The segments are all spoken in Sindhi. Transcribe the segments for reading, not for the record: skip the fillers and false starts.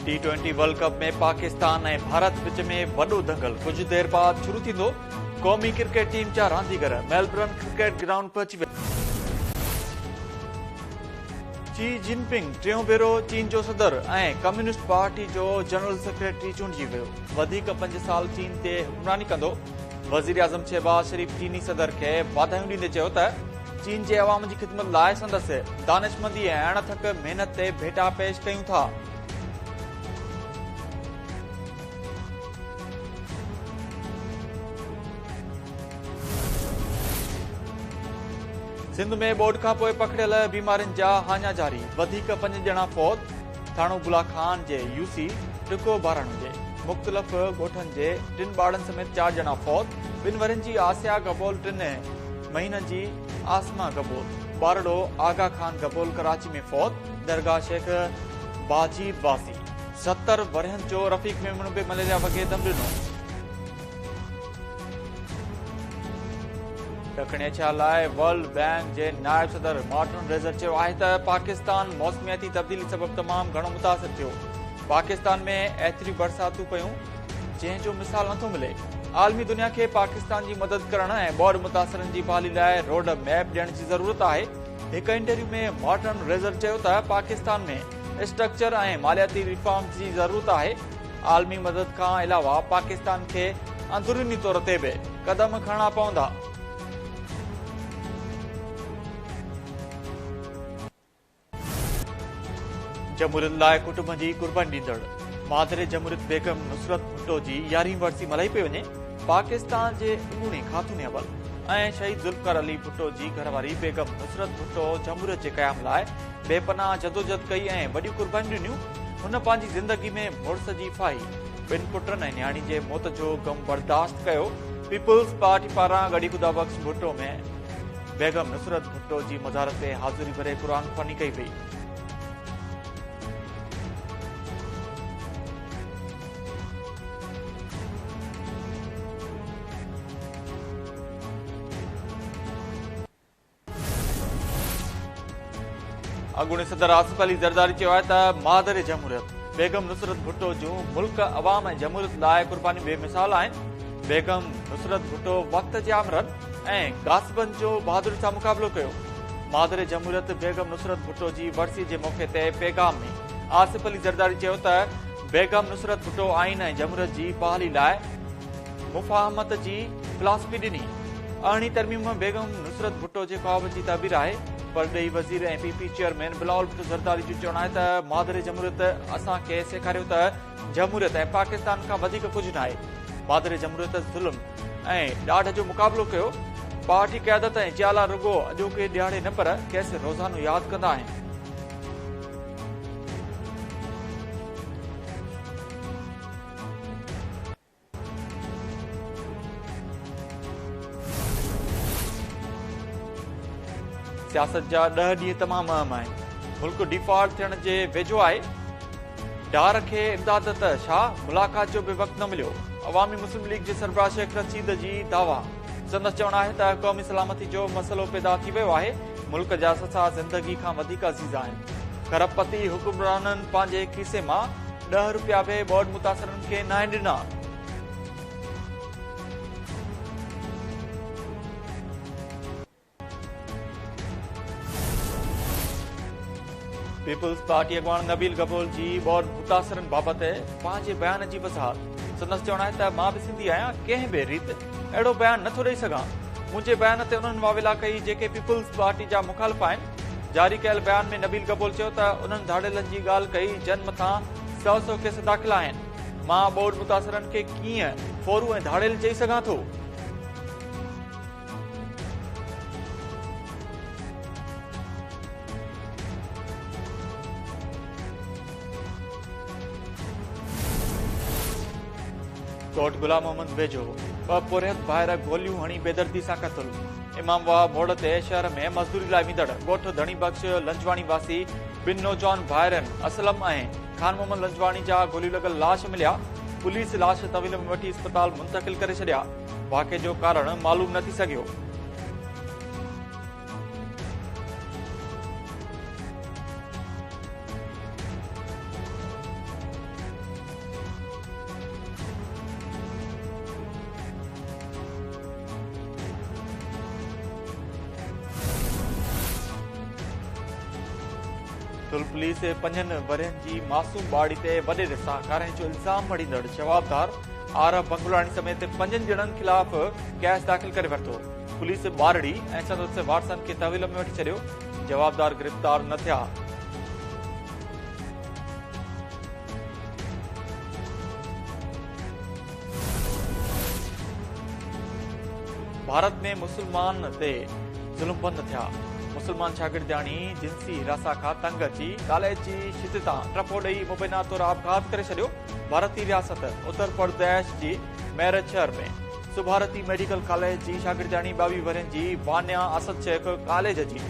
T twenty world cup ۾ Pakistan ۽ Bharat وچ ۾ وڏو دنگل ڪجهه دير بعد شروع ٿيندو، قومي ڪرڪيٽ ٽيم جا رانديگر ميلبرن ڪرڪيٽ گرائونڊ پهچي ويا. شي جن پنگ ٽيون ڀيرو چين جو صدر ۽ ڪميونسٽ پارٽي جو جنرل سيڪريٽري چونڊجي ويو، وڌيڪ 5 سال چين تي حڪمراني ڪندو. وزيراعظم شهباز شريف چيني صدر کي واڌايون ڏيندي چيو ته چين جي عوام جي خدمت لاء سندس دانشمندي ۽ اڻٿڪ محنت تي ڀيٽا پيش ڪيون ٿا. سنڌ ۾ ٻوڏ کانپوء پکڙيل بيمارين جا هاڃا جاري، وڌيڪ 5 ڄڻا فوت، ٿاڻو بلا خان جي يوسي ٽڪو باراڻو جي مختلف ڳوٺن جي ٽن ٻارڙن سميت 4 ڄڻا فوت، 2 ورهين جي آسيا گبول، 3 مهينن جي عاصمه گبول، ٻارڙو آغا خان گبول ڪراچي ۾ فوت، درگاهه شيخ باجيد واسي 70 ورهين جو رفيق ميمڻ به مليريا وگهي دم ڏنو. ڏکڻ ايشيا لاء ورلڊ بئنڪ جي نائب صدر مارٽن ريزر چيو آهي ته پاڪستان موسمياتي تبديلي سبب تمام گهڻو متاثر ٿيو، پاڪستان ۾ ايتريون برساتون پيون جنهن جو مثال نٿو ملي، عالمي دنيا کي پاڪستان جي مدد ڪرڻ ۽ ٻوڏ متاثرن جي بحالي لاء روڊ ميپ ڏيڻ جي ضرورت آهي. هڪ انٽرويو ۾ مارٽن ريزر چيو ته پاڪستان ۾ اسٽرڪچر ۽ مالياتي ريفارمز جي ضرورت آهي، عالمي مدد کان علاوه پاڪستان کي اندروني طور تي به قدم کڻڻا پوندا. جمهوريت لاء ڪٽنب جي قرباني ڏيندڙ مادر جمهوريت بيگم نصرت ڀٽو جي 11هين ورسي ملهائي پئي وڃي. پاڪستان جي اڳوڻي خاتون اول ۽ شهيد ذوالفقار علي ڀٽو جي گهرواري بيگم نصرت ڀٽو جمهوريت جي قيام لاء بي پناهه جدوجهد ڪئي ۽ وڏيون قربانيون ڏنيون. هن پنهنجي زندگي ۾ مڙس جي ڦاهي، ٻن پٽن ۽ نياڻي جي موت جو غم برداشت ڪيو. پيپلز پارٽي پاران ڳڙهي خدا بخش ڀٽو ۾ بيگم نصرت ڀٽو جي مزار تي حاضري ڀري قرآن خواني ڪئي وئي. اڳوڻي صدر آصف علي زرداري چيو آهي ته مادر جمهوريت بيگم نصرت ڀٽو جون ملڪ، عوام ۽ جمهوريت لاء قربانيون بي مثال آهن، بيگم نصرت ڀٽو وقت جي آمرن ۽ غاصبن جو بهادري سان مقابلو ڪيو. مادر جمهوريت بيگم نصرت ڀٽو جي ورسي جي موقعي تي پيغام ۾ آصف علي زرداري چيو ته بيگم نصرت ڀٽو آئين ۽ جمهوريت جي بحالي لاء مفاهمت جي فلاسفي ڏني. ارڙهين ترميم بيگم نصرت ڀٽو جي خواب جي تعبير آهي. پرڏيهي وزير ۽ P P chairman Bilawal Bhutto Zardari جو چوڻ آهي ته مادر جمهوريت اسان کي سيکاريو ته جمهوريت ۽ پاڪستان کان وڌيڪ ڪجهه ناهي. مادر جمهوريت ظلم ۽ ڏاڍ جو مقابلو ڪيو. پارٽي قيادت ۽ جيالا رڳو اڄوڪي ڏهاڙي نه پر کيس روزانو ياد ڪندا آهن. سياست جا 10 ڏينهن تمام اهم آهن، ملڪ ڊيفالٽ ٿيڻ جي ويجهو آهي، ڊار کي امداد ته ڇا ملاقات جو به وقت نه مليو، عوامي مسلم ليگ جي سربراهه شيخ رشيد جي دعويٰ، سندس چوڻ آهي ته قومي سلامتي جو مسئلو پيدا ٿي ويو آهي، ملڪ جا اثاثا زندگي کان وڌيڪ عزيز آهن، کرب پتي حڪمرانن پنهنجي کيسي مان 10 روپيا به ٻوڏ متاثرن کي ناهن ڏنا. پيپلز پارٽي اڳواڻ نبيل گبول جي ٻوڏ متاثرن بابت پنهنجي بيان جي وضاحت، سندس چوڻ آهي ته مان به سنڌي آهيان، ڪنهن به ريت اهڙو بيان نٿو ڏئي سگهان، منهنجي بيان تي انهن واويلا ڪئي جيڪي پيپلز پارٽي جا مخالف آهن. جاري ڪيل بيان ۾ نبيل گبول چيو ته انهن ڌاڙيلن جي ڳالهه ڪئي جن مٿان سئو سئو ڪيس داخل آهن، مان ٻوڏ متاثرن کي ڪيئن ڦورو ۽ ڌاڙيل چئي سگهان ٿو؟ ڪوٽ غلام محمد ويجهو ٻه پورهيت ڀائر گوليون هڻي بيدردي سان قتل، امام واهه موڙ تي شهر ۾ مزدوري لاء ويندڙ ڳوٺ ڌڻي بخش لنجواڻي واسي ٻن نوجوان ڀائرن اسلم ۽ خان محمد لنجواڻي جا گوليون لڳل لاش مليا، پوليس لاش تحويل ۾ وٺي اسپتال منتقل ڪري ڇڏيا، واقعي جو ڪارڻ معلوم نه ٿي سگهيو. ٺل پوليس پنجن ورهين جي معصوم ٻارڙي تي وڏيري سان ڪارنهن جو الزام مڙهيندڙ جوابدار عارب بنگلاڻي سميت پنجن ڄڻن خلاف ڪيس داخل ڪري ورتو. پوليس ٻارڙي ۽ سندس وارثن کي تحويل ۾ وٺي ڇڏيو، جوابدار گرفتار نه ٿيا. ڀارت ۾ مسلمان تي ظلم بند نه ٿيا، مسلمان شاگردياڻي جنسي حراسان کان تنگ اچي ڪاليج جي ڇت تان ٽپو ڏئي مبينا طور آپگهات ڪري ڇڏيو، ڀارتي رياست اتر پرديش جي ميرٺ شهر ۾ سڀارتي ميڊيڪل ڪاليج جي شاگردياڻي 22 ورهين جي وانيا اسد شيخ ڪاليج جي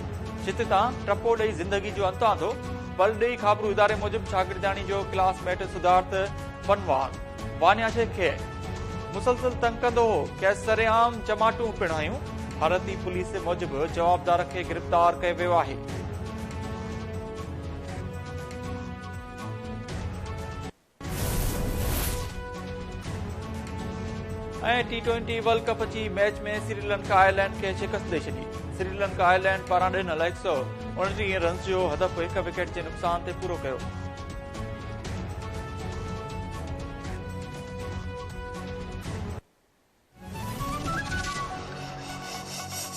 ڇت تان ٽپو ڏئي زندگي جو انت آندو، پرڏيهي خابرو اداري موجب شاگردياڻي جو ڪلاس ميٽ سڌارٿ پنوار وانيا شيخ کي مسلسل تنگ ڪندو هو، کيس سرعام چماٽون پڻ هنيون، ڀارتي پوليس موجب جوابدار کي گرفتار ڪيو ويو آهي. ۽ ٽي ٽوئنٽي ورلڊ ڪپ جي ميچ ۾ سريلنڪا آئرلينڊ کي شڪست ڏئي ڇڏي. سريلنڪا آئرلينڊ پاران ڏنل 129 رنز جو هدف هڪ وڪيٽ جي نقصان تي پورو ڪيو.